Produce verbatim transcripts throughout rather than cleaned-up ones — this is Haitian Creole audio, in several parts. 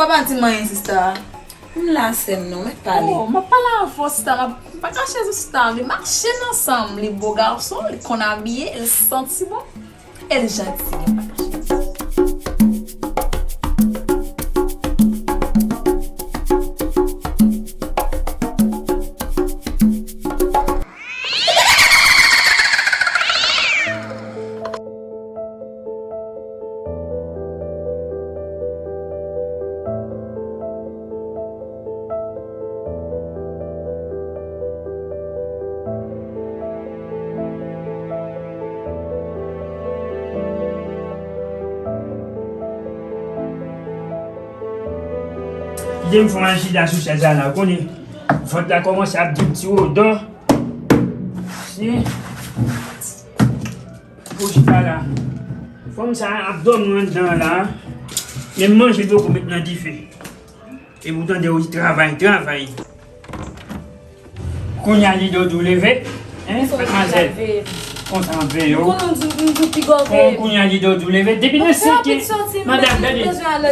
Papa di m anyen, sista. M la, sè m, non, mèt pale. Oh, m ap pale avè w, sista. M pa kache sista. Li mache nan san m. Li bo gason, li konn abiye, li santi bon. E l janti, m pa kache. Kite m fè yon chita sou chèz la la, ou konnen vant la kòmanse ap di m ti wodò. Si. Pou chita la. Fanm sa ap dòmi anndan la. Men manje l poko met nan dife. Epi w tande yo di travay, travay. Kounye a li do di w leve. Hein, madmwazèl? Konsa m ap veye w. Kounye a li do di w leve. Depi nan senkè, madanm, gade,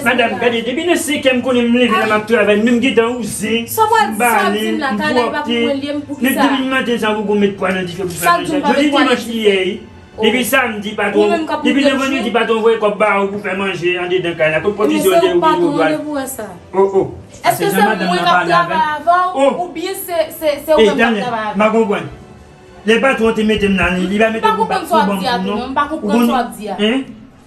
madanm, gade, depi nan senkè m konnen m leve la m ap travay, men m gentan wouze, m bale, m pwòpte. Men depi maten sa ou poko met pwa nan dife pou fè manje. Jodi dimanch li ye, wi. Depi samdi, patwon, depi nan vandredi, patwon voye kòb ba ou pou fè manje andedan kay la. Kot pwovizyon de ou gen pou dwal? Oh, oh. Èske se mwen k ap travay avè w, oubyen se, se, se ou menm k ap travay avè m? M pa konprann. Lè patwon te mete m la, li, li pa mete pou, pou banm kou non. M pa konprann sa w ap di a.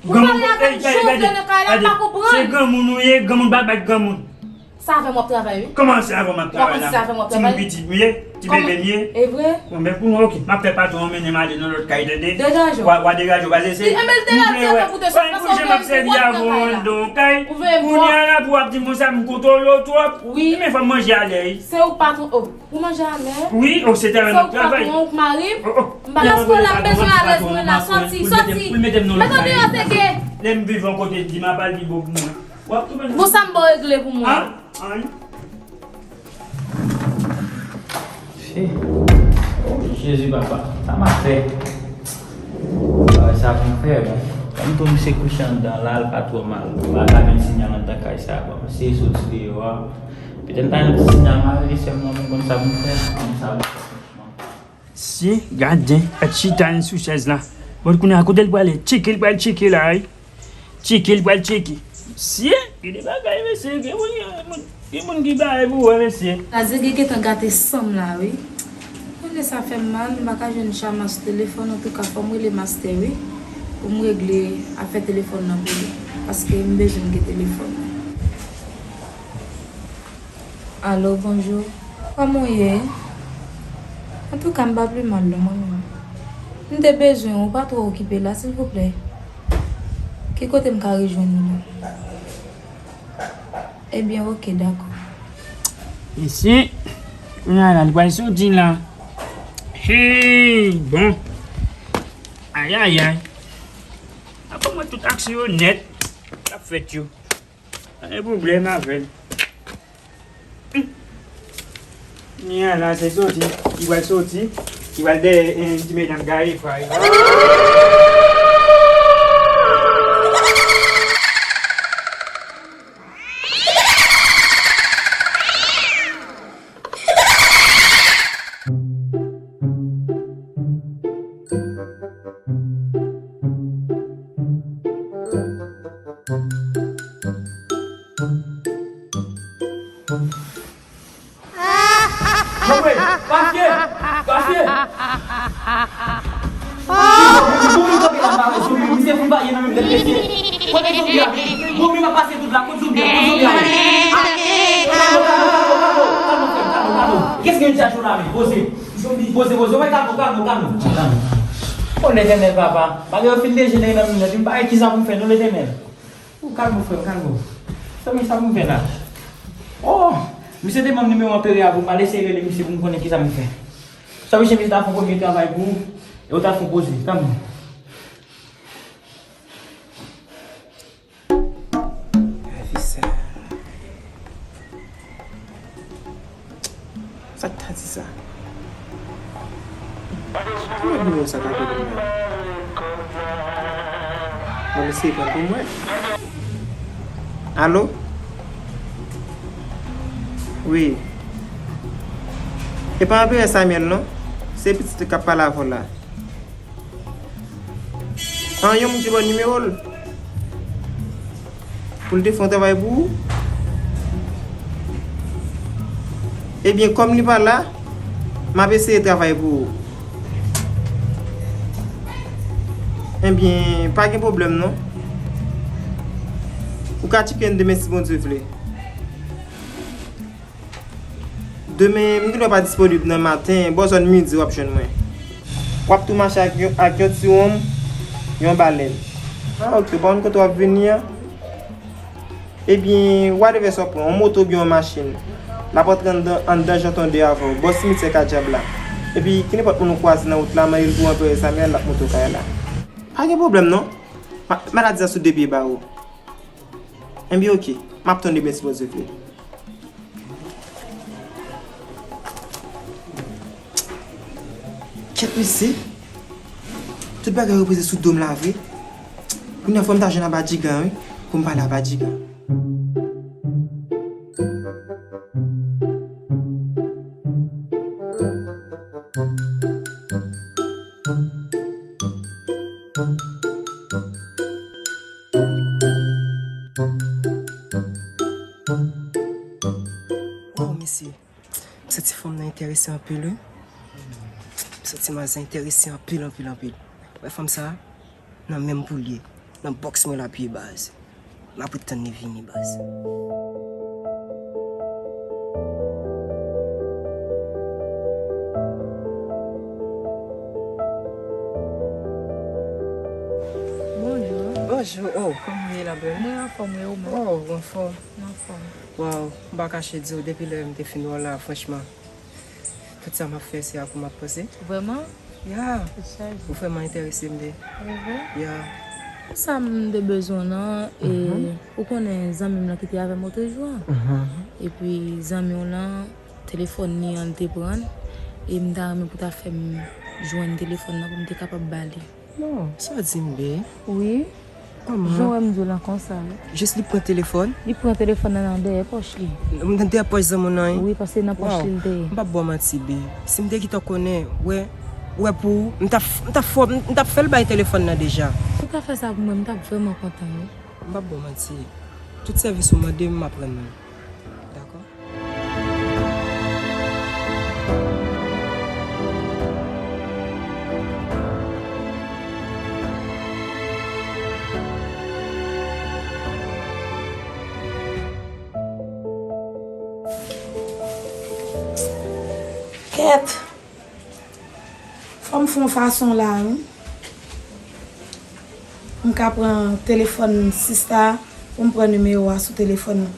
Ou pale avè m jodi nan kay la, m pa konprann. Se granmoun ou ye, granmoun pa bat granmoun. Se avè m w ap travay, wi. Kòman se avè m w ap travay la? Timoun pitit m ye, ti bebe m ye. E vre? Bon, men pou mwen, oke. M ap fè patwon an mennen m ale nan lòt kay, tande? Degaje w. W a, w a degaje w, paske se. Enben l degaje w pou te sòt, paske w veye m pou w ap nan kay la. Kounye a la pou w ap di m konsa, m kontwole w twòp. Wi. Men fò m manje alè, wi. Se ou patwon, oh. Ou manje alè? Wi, oh, se tèlman m ap travay. Se ou patwon, ou k mari m? Oh, oh. M pa nan sou la, m bezwen alèz mwen la. Sòti, sòti. Mete m deyò, Sege. Lè m viv yon kote, di m ap al pi bon pou mwen. W ap tou mennen. Bon, sa m ba w regle pou mwen. An? An? Che. Oh, Jezi papa, sa m ap fè? Bagay sa pou m fè, bon. Kòm tou misye kouche anndan la, l pa twò mal. M pa ka jwenn sinyal anndan kay sa, bon. M eseye soti deyò a. Petèt m ta jwenn ti sinyal, m a rele sè m nan, men konn sa pou m fè. Konn sa pou m fè, franchman. Si, gadyen, pa t chita sou chèz la. Bon, kounye a, kote l prale? Tcheke, l pral tcheke la, wi. Tcheke, l pral tcheke. Si, gen de bagay, mesye, gen moun, gen moun, gen moun ki bare pou wè, mesye. La Zege gentan gate san m la, wi. Konnen sa fè m mal, m pa ka jwenn Chama sou telefòn, antouka, fò m rele mastè, wi. Pou m regle afè telefòn nan pou li. Paske m bezwen l gen telefòn nan. Alo, bonjou. Kòman w ye? Antouka, m pa pi mal non, mwen menm. M te bezwen w, ou pa twò okipe la, silvouplè? Ki kote m ka rejwenn ou la? Ebyen, oke, dakò. Mesye, kounye a la, li pral soti la. Hey, bon. Ayayay. Apre mwen tout aksyon yo nèt. K ap fèt yo. Pa gen pwoblèm avè l. Kounye a la, se soti. Li pral soti. Li pral dèyè, eh, ti medam gaye fwa yo. Papye! Papye! Bon, bon, bon, kanpe la, pa zonbi, misye fout baye nan menm tèt mesye. Kote zonbi a? Bon, mi pa pase tout la, kot zonbi a? Kot zonbi a? Kalmo, kalmo, kalmo, kalmo, kalmo, frè m, kalmo, kalmo. Kès gen yon tchaj ou la, men? Poze. Poze, poze, wè, kalmo, kalmo, kalmo. Kalmo. O Letènèl, papa, bagay yo fin dejenere nan men m nèt, m pa wè kisa pou m fè, non, Letènèl. Ou kalmo, frè m, kalmo. Zanmi, sa pou m fè la? Oh, misye te ban m nimewo anperè a pou m al eseye rele misye pou m konnen kisa pou m fè. Sa misye, misye ta fè yon premye travay pou ou, e ou ta fè yon poze, kalmo. Gade sa. Sa k ta di sa? Ki lòt nimewo sa k ap rele m nan? Mwen eseye pran pou mwen. Alo? Wi. E pa Anperè Samyèl non. Se pitit li k ap pale avè w la. An, yon moun ki ba w nimewo l pou l te fè yon travay pou ou? Ebyen, kòm li pa la, m ap eseye travay pou ou. Ebyen, pa gen pwoblèm non. Ou ka tcheke m demen si Bondye vle. Demen, m gendwa pa disponib nan maten, bò zòn midi w ap jwenn mwen. W ap tou mache ak yon, ak yon ti wonm, yon balèn. Ah, ok, w pa konn kote w ap vini an? Ebyen, whatever sa w pran, yon moto oubyen yon machin. L ap antre anndan, anndan Janton de avè w, bò simityè Ka Dyab la. Epi, kenenpòt moun ou kwaze nan wout la, mande l pou Anperè Samyèl, l ap monte w kay la. Pa gen pwoblèm non. Ma-, maladi a sou de pye ba ou. Enben, ok. M ap tann demen si Bondye vle. Kèt mesye. Tout bagay repoze sou do m la vre. Kounye a fò m ta jwenn Abadjiga wi, pou m pale Abadjiga. Waw, mesye. M santi fanm nan enterese anpil, wi. M santi manzè enterese anpil, anpil, anpil. Wè fanm sa a? Nan menm pou l ye. Nan bòks mwen l ap ye, baz. M ap ret tann li vini, baz. Bonjou. Bonjou. Oh, kòman w ye la, bèl? Mwen anfòm, e ou menm? Oh, ou anfòm. M anfòm. Waw, m pa kache di w, depi lè m te fin wè w la, franchman, tout sa m ap fè, se ak ou m ap panse. Vrèman? Ya. Ou vrèman enterese m, bebe. Vrè? Ya. Sa m te bezwen w nan, e, ou konnen zanmi m lan ki te avè m otrejou an. Epi zanmi w lan, telefòn li an, l te pran l. E m ta renmen pou ta fè m jwenn telefòn nan pou m te kapab ba li. Non, sa w di m, be? Wi. Kòman? Jan w wè m di w lan konsa, wi. Jis li pran telefòn? Li pran telefòn nan, nan dèyè pòch li. Nan dèyè pòch zanmi w lan, wi? Wi, paske nan pòch li l te ye. M p ap ba w manti, be. Si m te gentan konnen, wè, wè pou ou, m t ap, m t ap fè, m t ap fè l bay telefòn nan deja. Si w ta fè sa pou mwen, m t ap vrèman kontan, wi. M p ap ba w manti. Tout sèvis ou mande m, m ap rann ou. Dakò? Kèt! Fò m fè yon fason la, wi. M ka pran telefòn sista pou m pran nimewo a sou telefòn nan.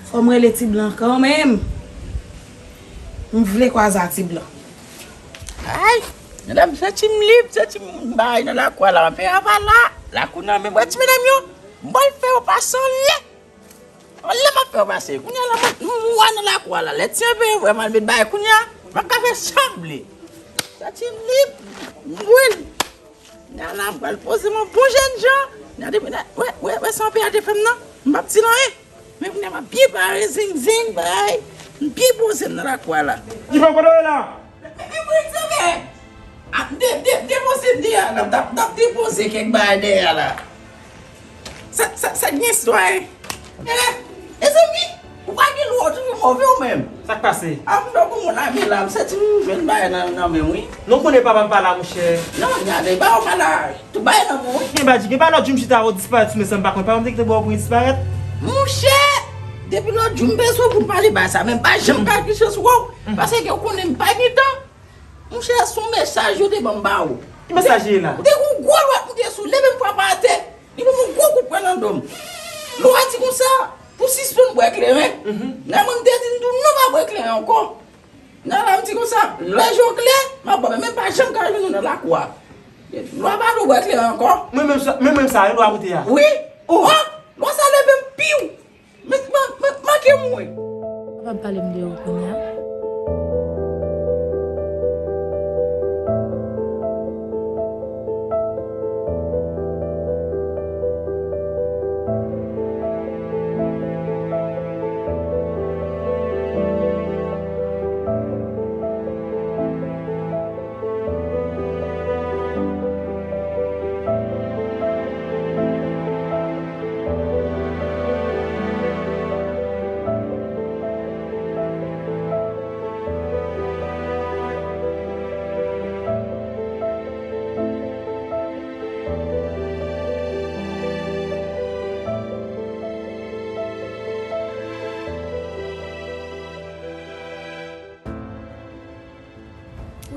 Fò m rele Ti Blan kanmenm. M vle kwaze a Ti Blan. Ay, medam, santi m lib, santi m bay nan lakou a la, anpè a pa la, lakou nan men m. Wè ti medam yo, m pral fè yo pase anlè. Anlè m ap fè w pase. Kounye a la, m, m, m wè nan lakou a la. Lè ti anpeye vrèman l met bagay kounye a, m ap ka fè sa m vle. Santi m lib, m bwil. Kounye a la, m pral poze m an bon jèn jan. Gade, wè, wè, wè sa anpeye a te fè m nan. M p ap di l anyen. Men kounye a, m ap byen pare, zing, zing, bay. M byen poze m nan lakou a la. Ki fè w kote w ye la? Men, men, men, men, men. Ap de, de, depoze m dèyè a la. M t ap, m t ap depoze kèk bagay dèyè a la. Sa, sa, sa gen istwa, en? Eh, mezanmi, ou pa gen lwa, ou toujou move ou menm. Sa k pase? A, m fè w konn moun la, men la, m santi m jwenn bagay nan, nan men m, wi. Non, konnen papa m pa la, monchè. Non, gade, ba w pa la. Tout bagay nan men w, wi. Gen badji, gen pa lòt jou m chita avè w disparèt sou men san m pa konn. Papa m te kite ba w pou disparèt. Monchè, depi lòt jou m bezwen w pou n pale bagay sa, men m pa janm ka gen chans wè w. Paske ou konnen m pa gen tan. Monchè, se yon mesaj yo te ban m ba ou. Ki mesaj li ye la? Ou te gen yon gwo lwa pou te sou, leve m frape atè. Li ban m yon gwo kout pwen nan do m. Lwa di konsa, pou sispann bwè kleren. Nan mwen m te di l tou non, pa bwè kleren ankò. Nan la m di konsa, lè je w klè, m ap bwè, men m pa janm ka jwenn ou nan lakou a. Lwa pa di w bwè kleren ankò. Mwen menm sa, mwen menm sa, wi, lwa moute a. Wi. Oh! Oh! Lwa sa leve m piw. Men, men, men, manke mouri. Kapab pale m de ou kounye a?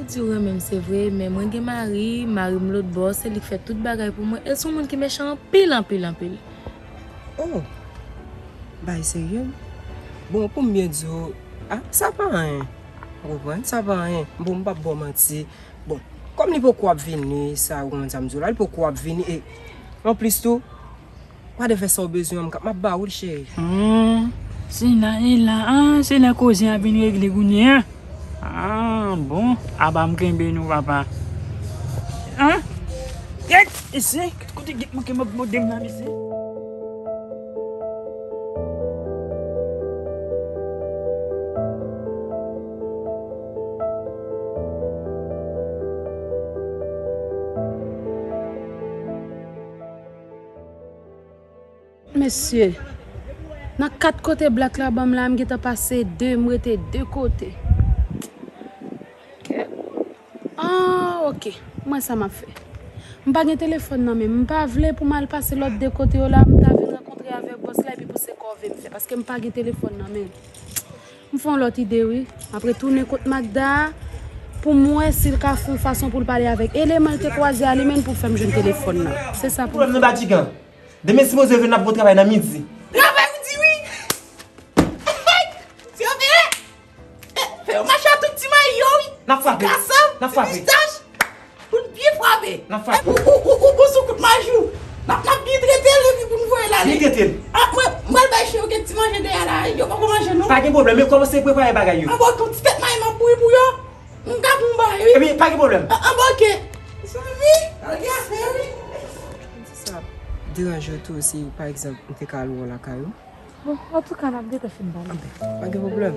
Di w renmen m, se vre, men mwen gen mari, mari m lòt bò, se li k fè tout bagay pou mwen. E l se yon moun ki mechan anpil, anpil, anpil. Oh! Bay serye? Bon, pou m byen di w, ah, sa pa anyen. Ou konprann? Sa pa anyen. Bon, m p ap ba w manti. Bon, kòm li poko ap vini, sa ou konprann sa m di w la, li poko ap vini, e anplis tou, pa de fè sa w bezwen an, m ka, m ap ba ou l, cheri. Hmm, se la, e la, ah, se la koze a vin regle kounye a. Ah, bon, aba m kenbe nou, papa. Ah, gèt, isi, kote gèt manke m ap mòde m la, mesye. Mesye, nan kat kote Black la ban m la, m gentan pase de, m rete de kote. Ah, ok. Mwen sa m ap fè. M pa gen telefòn nan men m. M pa vle pou m al pase lòt de kote yo la, m ta vin rankontre avèk bòs la epi pou se kòve m fè, paske m pa gen telefòn nan men m. M fè yon lòt ide, wi. M ap retounen kot Magda a pou m wè si l ka fè yon fason pou l pale avèk eleman l te kwaze a li menm pou l fè m jwenn telefòn nan. Se sa pou m fè. Pwoblèm nan pa Djigan. Demen sipoze vin ap gon travay nan midi. Travay ou di wi. Ti opere. Fè yo mache a tout ti mayi yo wi. N ap frape. Ti gason, n ap frape. Ti mistach. Pou n byen frape. N ap frape. Ou, ou, ou, ou bon sou kout maji w. N ap, n ap byen trete l epi pou n voye l ale. Byen trete l. Ah, mwen, mwen al bay chen yo kèk ti manje dèyè la. Yo poko manje non. Pa gen pwoblèm, yo kòmanse prepare bagay yo. Anba yon ti tèt mayi m ap bouyi pou yo. M ka pou m bay wi. Epi, pa gen pwoblèm. Anba, ok. Zanmi, al gen afè wi. Sa ap deranje w tou si, pa egzanp, m te ka al wè w lakay ou? Bon, antouka, n ap gentan fin pale. Anben, pa gen pwoblèm.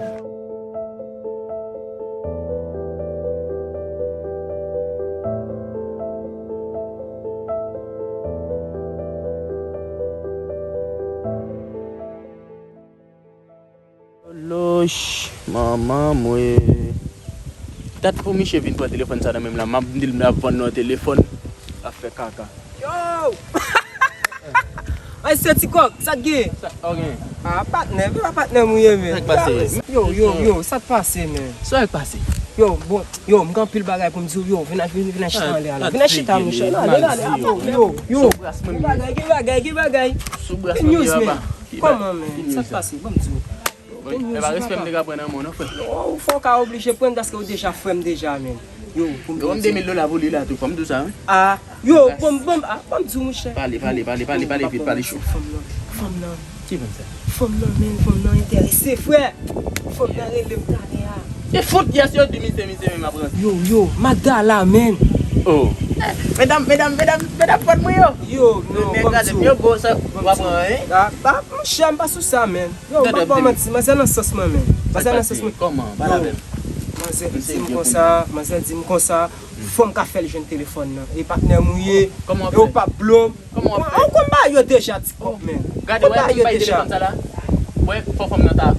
Lòch, manman mwen. Dat pou miche vin pran telefòn sa nan men m la, m ap di l m ap vann nan telefòn. Afè kaka. Yo! Ay, se ti kòk, sa t gen? Sa, ok. Ah, patnè, vin la patnè mwen ye, men. Sa k pase? Yo, yo, yo, sa t pase, men? Sa k pase? Yo, bon, yo, m gen anpil bagay pou m di w, yo, vin, vin, vin chita anlè a la. Vin chita, monchè. Nan, nan, nan, yo, yo. Sou bras mwen m ye. Gen bagay, gen bagay, gen bagay. Sou bras mwen m ye, papa. Kòman, men? Sa t pase? Ban m di w. Bon, e pa respè m te ka pran nan men w non, frè. Non, ou fè w ka oblije pran paske ou deja frè m deja, men. Yo, pou m te di w. Yo, m de mil dola pou li la tou, fò m di w sa, wi. Ah, yo, bon, bon, ah, bon, m di w, monchè. Pale, pale, pale, pale, pale vit, pale cho. Fanm nan, fanm nan. Ki fanm sa? Fanm nan, men, fanm nan enterese, frè. Fanm nan rele m talè a. E fout, yès, yo di misye, misye menm ap rantre. Yo, yo, Magda la, men. Oh. Medam, medam, medam, medam fòt mwen yo. Yo, non, ban m di w. Yo, bon, sa, w ap pran, hein? Ah, ah, monchè, m pa sou sa, men. Yo, m pa ba w manti, manzè nan sans mwen menm. Manzè nan sans mwen. Kòman? Pale avè m. Manzè di m konsa, manzè di m konsa, fò m ka fè l jwenn telefòn nan. E patnè m ou ye, e w p ap blo m. Kòman w ap fè? Ou konn bagay yo deja, ti kòk, men. Gade, wè, si m bay telefòn sa la, wè, fò fanm nan ta.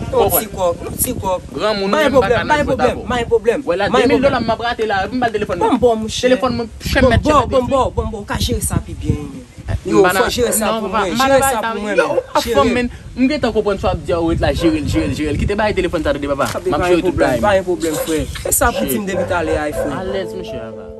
Non, ti kòk, non, ti kòk. Granmoun menm pa ka nan jwèt avè w. Pa gen pwoblèm, pa gen pwoblèm. Wè la, de mil dola m ap rate la, epi m ba l telefòn mwen. Ban m ba w, monchè. Telefòn mwen, chèn mèt chèn. Bon, bon, bon, bon, bon, ou ka jere sa pi byen, men. Yo, fò jere sa pou mwen, jere sa pou mwen, men. Yo, ou pa fanm, men. M gentan konprann sa w ap di a, ou ret la, jere l, jere l, jere l. Kite bagay telefòn sa tande, papa. M ap jere tout bagay. Pa gen pwoblèm, frè. E sa pou di m depi talè a, frè. Alèz, monchè, papa.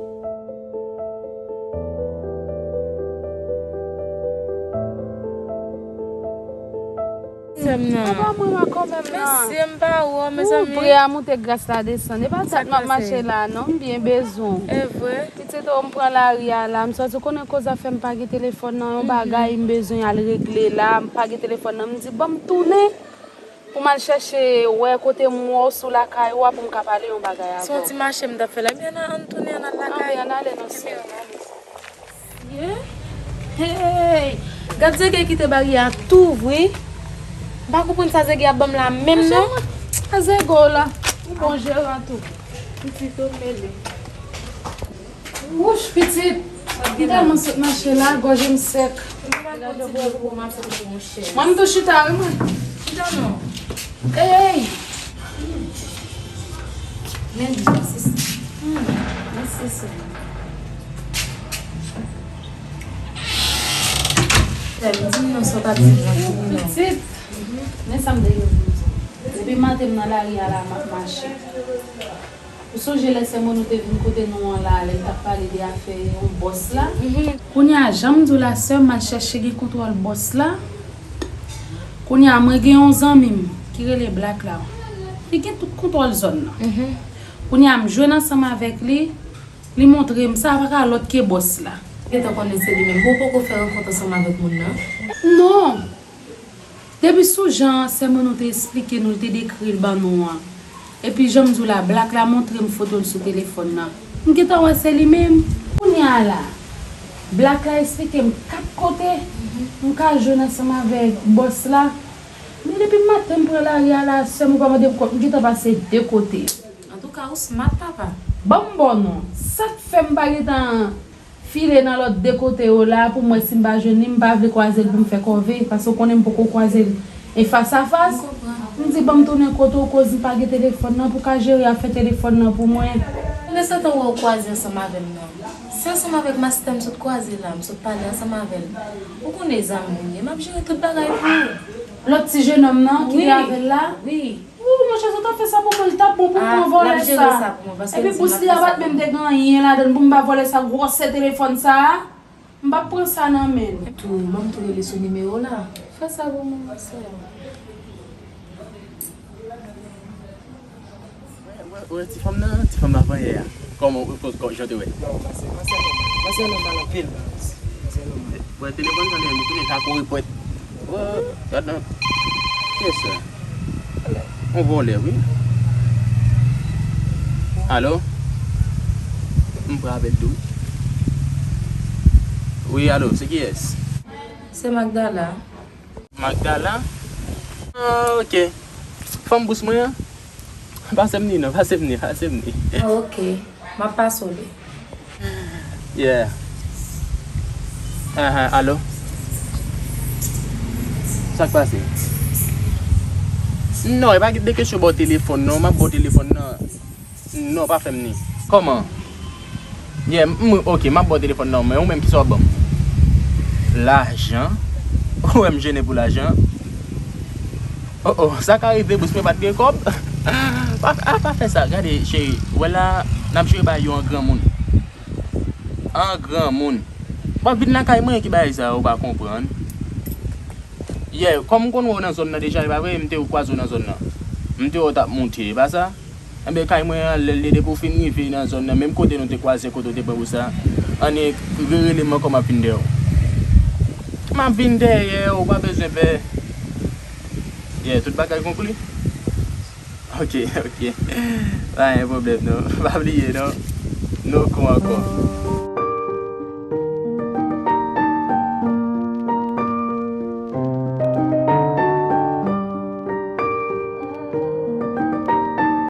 Sè m nan. Papa, mwen la kanmenm nan. Mesye, m pa wè w, mezanmi. Ou prè a moute, gras la desann. E pa dat m ap mache la, non, m byen bezwen w. E vre? Pitit, o, m pran lari a la. M sòti, ou konnen koz afè m pa gen telefòn nan, yon bagay m bezwen al regle la, m pa gen telefòn nan. M di, ban m tounen pou m al chèche wè kote m wè w sou lakay ou a pou m ka pale yon bagay avè w. Se yon ti mache m t ap fè la. Ebyen, ann, ann tounen, ann al lakay. Ann ale, non, sè. Hey! Gad Zege kite baryè a tou ouvri. M pa konprann sa Zege ap ban m la menm non. A Zego la, ou bon jeran tou. Pitit ou mele. Wouch, pitit. M tèlman sot mache la, gòj m sèk. Mwen m tou chita wi mwen. Chita non. Hey! Men di sista. Hmm, men sista. Tèl di m non, sa w pa di m non. Pitit. Men sa m te gen pou m di. Depi maten m nan lari a la, m ap mache. Ou sonje lè sè Mono te vin kote nou an la, lè l t ap pale de afè yon bòs la? Kounye a, jan m di w la, sè m al chèche gen kontwòl bòs la. Kounye a, mwen gen yon zanmi m ki rele Black la. Li gen tout kontwòl zòn nan. Kounye a, m jwenn ansanm avèk li, li montre m sa pa ka lòt ke bòs la. Gentan konnen se li menm. Bon, ou poko fè rankont ansanm avèk moun nan? Non. Depi sou jan sè Mono te esplike nou, l te dekri l ban nou an. Epi jan m di w la, Black la montre m foto l sou telefòn nan. M gentan wè se li menm. Kounye a la, Black la esplike m kat kote m ka jwenn ansanm avèk bòs la. Men depi maten m pran lari a la, sè m ou pa mande m kòb, m gentan pase de kote. Antouka, ou smart, papa. Ban m ba w non. Sa k fè m pa gentan file nan lòt de kote yo la pou m wè si m pa jwenn li, m pa vle kwaze l pou m fè kòve, paske w konnen m poko kwaze l e fas a fas. M di, ban m tounen kote w, koz m pa gen telefòn nan pou ka jere afè telefòn nan pou mwen. Pandan se tan ou wè w kwaze ansanm avè m nan. Se ansanm avèk mastè m sot kwaze la, m sot pale ansanm avè l. Ou konnen zanmi w ye, m ap jere tout bagay pou ou. Lòt ti jenòm nan ki te avè l la? Wi. Ou, monchè, si w ta fè sa pou mwen, li t ap bon pou m pran vòlè sa. Epi bous li a pa t menm te gen anyen ladan l pou m ba vòlè sa gwosè telefòn sa a. M p ap pran sa nan men l. Tou, ban m tou rele sou nimewo w la. Fè sa pou mwen, monchè. Wè, wè, ti fanm nan, ti fanm nan avanyè a. Kòman, kò, kò, jan te wè? Non, pase, pase nòmal, pase nòmal anpil, baz. Pase nòmal. Wè, telefòn sa li menm, li tounen ka kouri pwèt. Wè, gad nan. Kiyès sa? Yon vòlè, wi. Alo? M pran apèl tou. Wi, alo, se kiyès? Se Magdala. Magdala? Ah, ok. Fanm bous mwen an? Pase m ni non, pase m ni, pase m ni. Ah, ok. M ap pase w li. Yeah. Ahan, alo? Sa k pase? Non, e pa de kesyon ba w telefòn non, m ap ba w telefòn nan. Non, pa fè m ni. Kòman? Yeah, m, ok, m ap ba w telefòn nan, men ou menm kisa w ap ban m? Lajan? Ou wè m jennen pou lajan? Oh, oh, sa ka rive, bous mwen pa t gen kòb. Pa, a, pa fè sa, gade, cheri, wè la, n ap jere bagay yo an granmoun. An granmoun. W ap vin lakay mwen ki bagay sa, ou pa konprann. Yeah, kòm m konn wè w nan zòn nan deja, e pa vre, m te kwaze w nan zòn nan. M te wè w t ap moute, e pa sa? Enben, kay mwen an, lè l ye, depi w fin rive nan zòn nan, menm kote nou te kwaze, kote w te pran pou sa, annik rele m ankò, m ap vin dèyè w. M ap vin dèyè w, pa bezwen pè. Yeah, tout bagay konkli? Ok, ok. Pa gen pwoblèm, non. Pa bliye, non. Nou kou ankò.